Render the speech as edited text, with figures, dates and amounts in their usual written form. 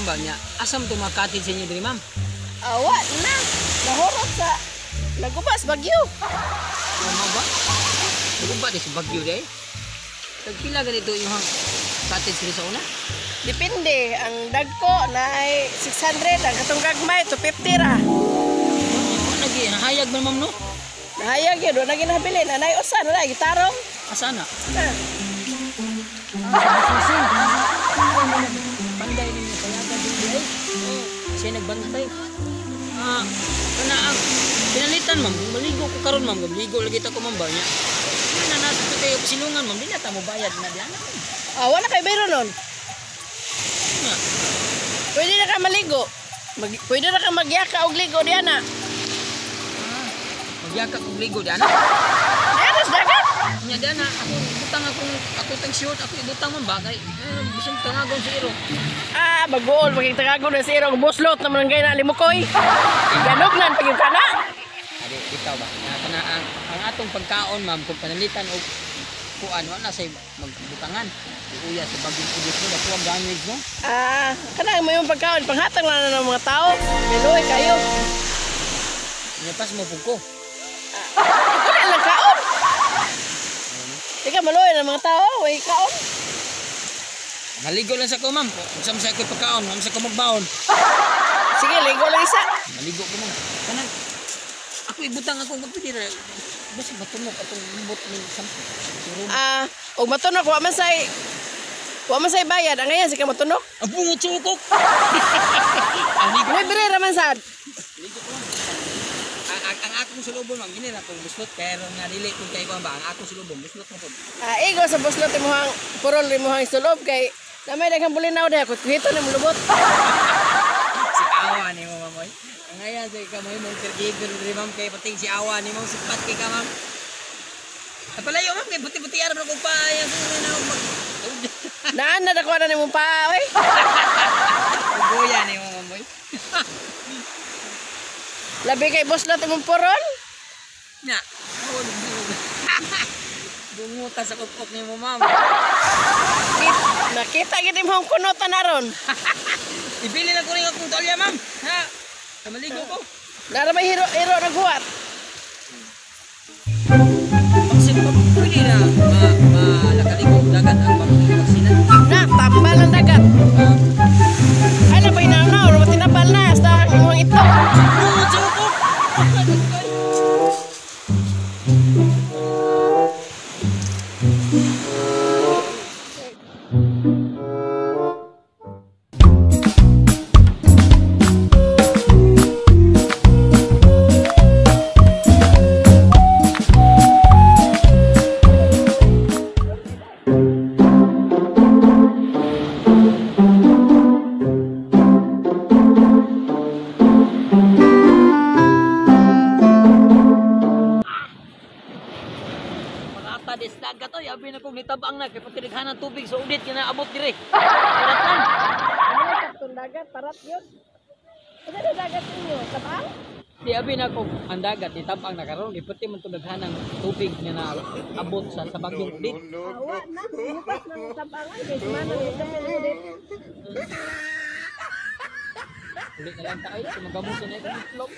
ma'am ba niya? Asam to mga cottage sa inyo diri, ma'am? Awa na. Nahurot sa nagubas bagyo. Ano ba? Naguba di sa Baguio di ay. Tagpila ganito yung cottage diri sa una? Depende, ang dagko na ay 600, ang katong gagmay 250 ra. Wa lagi nahayag man, ma'am, no? Nahayag yun, wala ginahabilin. Anay usa na gitarong. Asa na? Na. Ah, panday ninyo payagan diri ay. Siya nagbantay. Ah, kana ang pinalitan, ma'am, maligo ko karon, ma'am, maligo lagi ta ko, ma'am ba niya. Na nasa to kayo silungan, ma'am, di na ta mo bayad na diyan. Ah, wala kay bayro nun. Nga. Pwede na ka maligo. Pwede na ka magyaka og ligo diyan na. Ah, magyaka kog ligo diyan. Diyan sa dagat. Nya diyan na ako ibutang akong ako tang short ako ibutang, ma'am ba kay bisan tangagon sa iro. Ah, bagool maging tagagon na sa irong buslot naman ang gay na limukoy. Ganugnan pag yung kana. Adi bitaw ba? Na kana ang atong pagkaon, ma'am, kung panalitan og kuan wala say magbutangan. Uya sa bagyong udot no, dako ang damage no. Ah, kana mo yung pagkaon panghatag lang na ng mga tao. Miluoy kayo. Nya pas mo pug ko. Wala lang kaon. Ika maluoy ng mga tao, way kaon. Naligo lang sa ko, ma'am. Unsa man sa ko pagkaon, ma'am sa ko magbaon. Sige, ligo lang isa. Naligo ko, ma'am. Kanang ako ibutang ako magpili ra. Basta matunok atong imbot ni sampo. Ah, og matunok wa man say bayad. Ang ngayon sige matunok. Ang bungot sa ukok. Ang ligo. Libre ra man sad. Ligo ko, ma'am. Ang akong sulubon, ma'am, gini ra kong buslot pero nga dili kung kay ko ba ang akong sulubon buslot mo pud. Ah, igo sa buslot imong purol imong sulob kay namay daghang bulinaw diha kut hito ni mulubot. Si awa ni mo, ma'am, oy. Ang ngayon sa ikaw mo imong caregiver diri, ma'am, kay pating si awa ni mo sipat kay ka, ma'am. Ay palayo, ma'am, kay puti-puti aram na kong paaya kung na mag Naan na dako na nimong paa oy. Guya ni mo, ma'am, oy. Labi kay buslot imong purol. Nya. Oh, bunguta sa kukok ni mo, ma'am. Nakita gid imong kunutan aron. Ibili lang ko rin akong tolya, ma'am. Ha? Kamaligo ko. Nara may hero hero naghuwat. Baksin pa, pwede na malakaligo dagat ang baksina. Na tambal ang dagat. Ay labay na na or tinabal na sa imong itlog. Bungot sa ukok! Pag-ata des dagat oy, abi na kong nitabang na kay patinighan ng tubig sa udit kina abot dire. Paratan. Ano sa dagat parat yun. Ano na dagat ninyo? Tabang? Di abi na kong ang dagat nitabang na karon, gipati man tunaghan ng tubig nga naabot sa bagyong udit. Awa na, bukas ng tabangan kay sumana ng ulit. Uli na lang ta ay, sumagamuso na itong itlog.